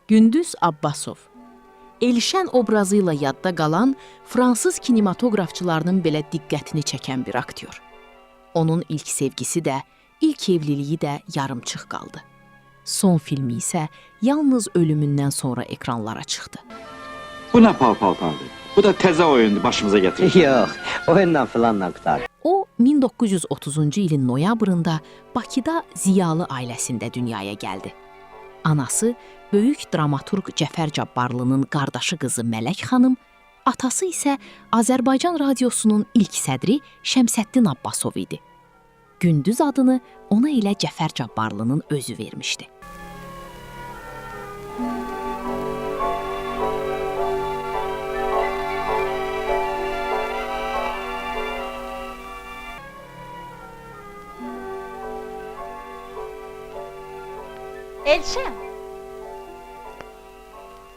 Gündüz Abbasov. Elşən obrazı ilə yadda qalan fransız kinematoqrafçılarının belə diqqətini çəkən bir aktyor. Onun ilk sevgisi də, ilk evliliyi də yarımçıq qaldı. Son filmi isə yalnız ölümündən sonra ekranlara çıxdı. Bu nə pal-paltardır? Bu da təzə oyundur başımıza gətirdi. Yox, oyunla filanla qurtar. O 1930-cu ilin noyabrında Bakıda ziyalı ailəsində dünyaya gəldi. Anası böyük dramaturq Cəfər Cabbarlının qardaşı qızı Mələk xanım, atası isə Azərbaycan radiosunun ilk sədri Şəmsəddin Abbasov idi. Gündüz adını ona elə Cəfər Cabbarlının özü vermişdi. Elşən.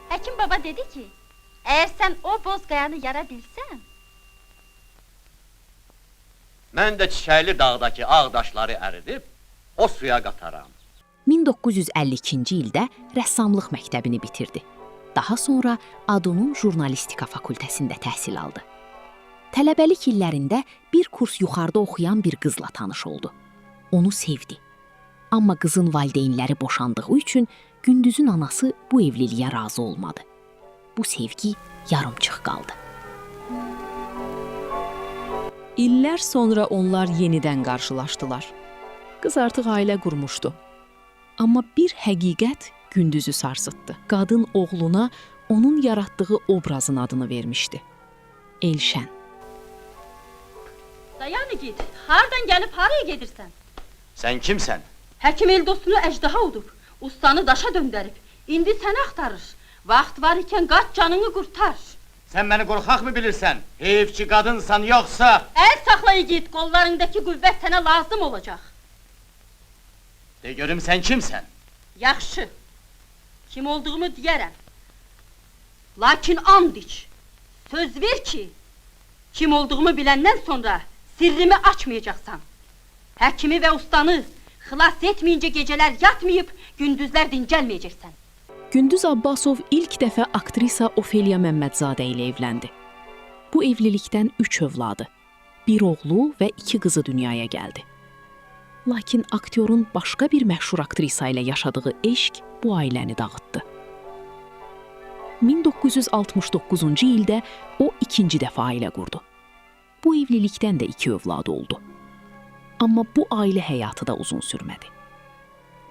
Həkim baba dedi ki, əgər sən o boz qayanı yara bilsən, Mən də Çiçəkli dağdakı ağ daşları əridib o suya qataram. 1952-ci ildə rəssamlıq məktəbini bitirdi. Daha sonra ADU-nun jurnalistika fakültəsində təhsil aldı. Tələbəlik illərində bir kurs yuxarıda oxuyan bir qızla tanış oldu. Onu sevdi. Amma qızın valideynləri boşandığı üçün Gündüzün anası bu evliliyə razı olmadı. Bu sevgi yarımçıq qaldı. İllər sonra onlar yenidən qarşılaşdılar. Qız artıq ailə qurmuşdu. Amma bir həqiqət Gündüzü sarsıtdı. Qadın oğluna onun yaratdığı obrazın adını vermişdi. Elşən. dayan igid, hardan gəlib haraya gedirsən? Sən kimsən? Həkim el dostunu əjdaha udub, ustanı daşa döndərib. İndi səni axtarır. Vaxt var ikən qaç canını qurtar. Sən məni qorxaq mı bilirsən? Heyf ki qadınsan yoxsa... Əl saxla igid, qollarındakı qüvvət sənə lazım olacaq. De görüm sən kimsən? Yaxşı. Kim olduğumu deyərəm. Lakin and iç. Söz ver ki, kim olduğumu biləndən sonra sirrimi açmayacaqsan. Həkimi və ustanı xilas etməyincə gecələr yatmayıb, gündüzlər dincəlməyəcəksən. Gündüz Abbasov ilk dəfə aktrisa Ofeliya Məmmədzadə ilə evləndi. Bu evlilikdən 3 övladı, bir oğlu və 2 qızı dünyaya gəldi. Lakin aktyorun başqa bir məşhur aktrisa ilə yaşadığı eşq bu ailəni dağıtdı. 1969-cu ildə o ikinci dəfə ailə qurdu. Bu evlilikdən də 2 övladı oldu. Amma bu ailə həyatı da uzun sürmədi.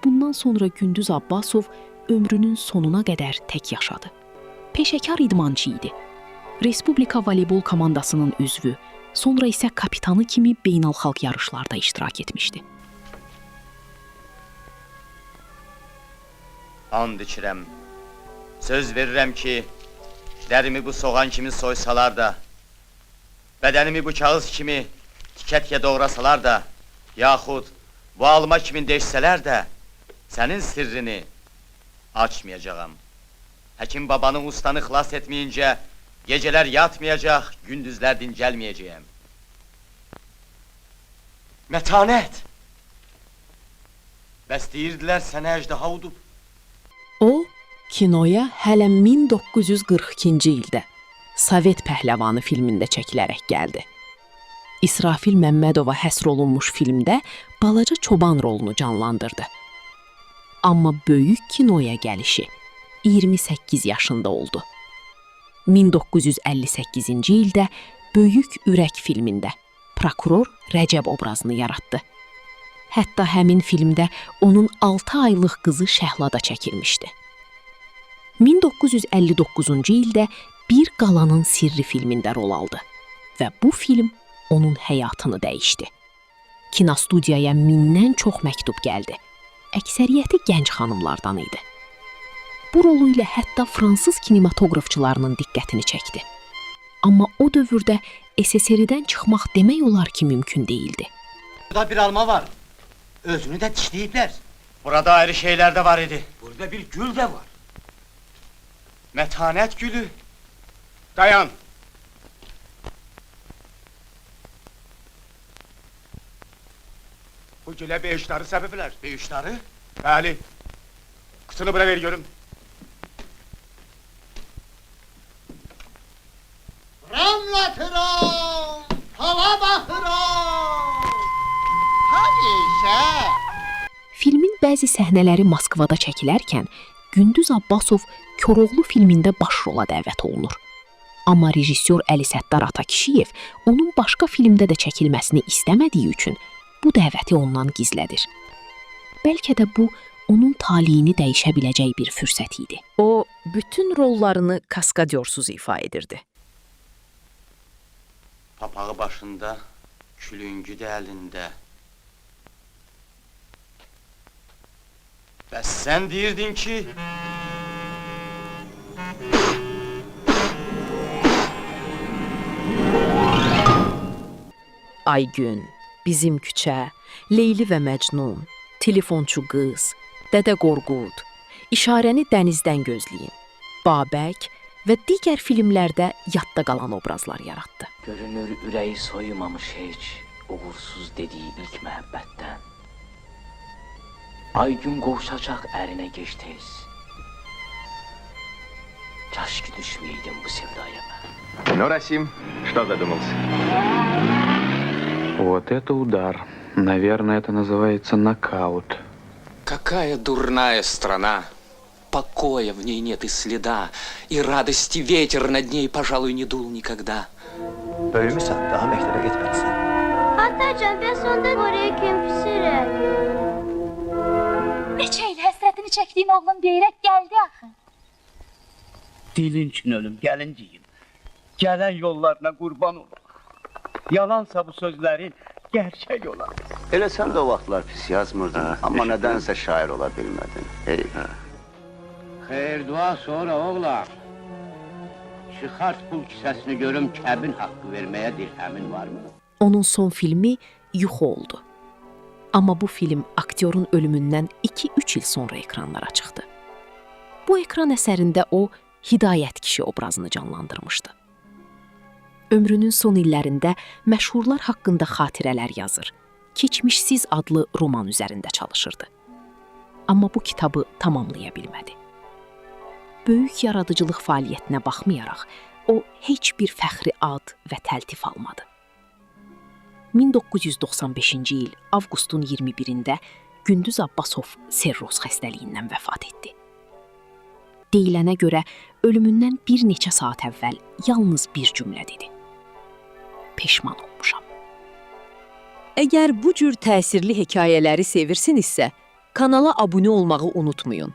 Bundan sonra Gündüz Abbasov ömrünün sonuna qədər tək yaşadı. Peşəkar idmançı idi. Respublika voleybol komandasının üzvü, sonra isə kapitanı kimi beynəlxalq yarışlarda iştirak etmişdi. And içirəm. Söz verirəm ki, dərimi bu soğan kimi soysalar da, bədənimi bu kağız kimi tikə-tikə doğrasalar da, yaxud bu alma kimi deşsələr də, sənin sirrini açmayacağam. Həkim babanın ustanı xilas etməyincə, gecələr yatmayacaq, gündüzlər dincəlməyəcəyəm. Mətanət! Bəs deyirdilər sənə əjdaha udub. O, kinoya hələ 1942-ci ildə Sovet Pəhləvanı filmində çəkilərək gəldi. İsrafil Məmmədova həsr olunmuş filmdə balaca çoban rolunu canlandırdı. Amma böyük kinoya gəlişi 28 yaşında oldu. 1958-ci ildə Böyük Ürək filmində prokuror Rəcəb obrazını yaratdı. Hətta həmin filmdə onun 6 aylıq qızı Şəhla da çəkilmişdi. 1959-cu ildə Bir Qalanın Sirri filmində rol aldı və bu film onun həyatını dəyişdi. Kinostudiyaya mindən çox məktub gəldi. Əksəriyyəti gənc xanımlardan idi. Bu rolu ilə hətta fransız kinematoqrafçılarının diqqətini çəkdi. Amma o dövrdə SSR-dən çıxmaq demək olar ki, mümkün deyildi. Burada bir alma var. Özünü də dişləyiblər. Burada ayrı şeylər də var idi. Burada bir gül de var. Mətanət gülü. Dayan. Bu güle beyişleri sebepler. Beyişləri? Bəli. Kutunu bura ver görüm. Yatıram, fala baxıram. Həmişə. Filmin bəzi səhnələri Moskvada çəkilərkən Gündüz Abbasov Koroğlu filmində baş rola dəvət olunur. Amma rejissor Əli Səttar Atakişiyev onun başqa filmdə də çəkilməsini istəmədiyi üçün bu dəvəti ondan gizlədir. Bəlkə də bu onun taleyini dəyişə biləcək bir fürsət idi. O, bütün rollarını kaskadyorsuz ifa edirdi. Papağı başında, külüngü də əlində. Bəs sən deyirdin ki, Aygün, Bizim Küçə, Leyli və Məcnun, Telefonçu qız, Dədə Qorqud, İşarəni dənizdən gözləyin, Babək və digər filmlərdə yadda qalan obrazlar yaratdı. Görünür ürəyi soyumamış heç uğursuz dediyi ilk məhəbbətdən. Aygün qovuşacaq ərinə gec tez. Kaş ki düşməyəydim bu sevdaya mən. Ну, Расим, что задумался? Вот это удар. Наверное, это называется нокаут. Какая дурная страна! Покоя в ней нет и следа, и радости ветер над ней, пожалуй, не дул никогда. Böyümüsən, daha məktəbə getməlisən. Atacan, bəs onda oraya kim pişirir? Neçə il həsrətini çəkdiyin oğlun deyərək gəldi axı. Dilin üçün ölüm, gəlinciyim. Gələn yollarına qurban olum. Yalansa bu sözlərin gerçək olar. Elə sən də o vaxtlar pis yazmırdın, amma nədənsə şair ola bilmədin. Heyf. Xeyir dua sonra oğlan. Çıxart pul kisəsini görüm kəbin haqqı verməyə dirhəmin varmı? Onun son filmi Yuxu oldu. Amma bu film aktyorun ölümündən 2-3 il sonra ekranlara çıxdı. Bu ekran əsərində o Hidayət kişi obrazını canlandırmışdı. Ömrünün son illərində məşhurlar haqqında xatirələr yazır. Keçmişsiz adlı roman üzərində çalışırdı. Amma bu kitabı tamamlaya bilmədi. Böyük yaradıcılıq fəaliyyətinə baxmayaraq, o heç bir fəxri ad və təltif almadı. 1995-ci il avqustun 21-də Gündüz Abbasov serroz xəstəliyindən vəfat etdi. Deyilənə görə ölümündən bir neçə saat əvvəl yalnız bir cümlə dedi. Peşman olmuşam. Əgər bu cür təsirli hekayələri sevirsinizsə, kanala abunə olmağı unutmayın.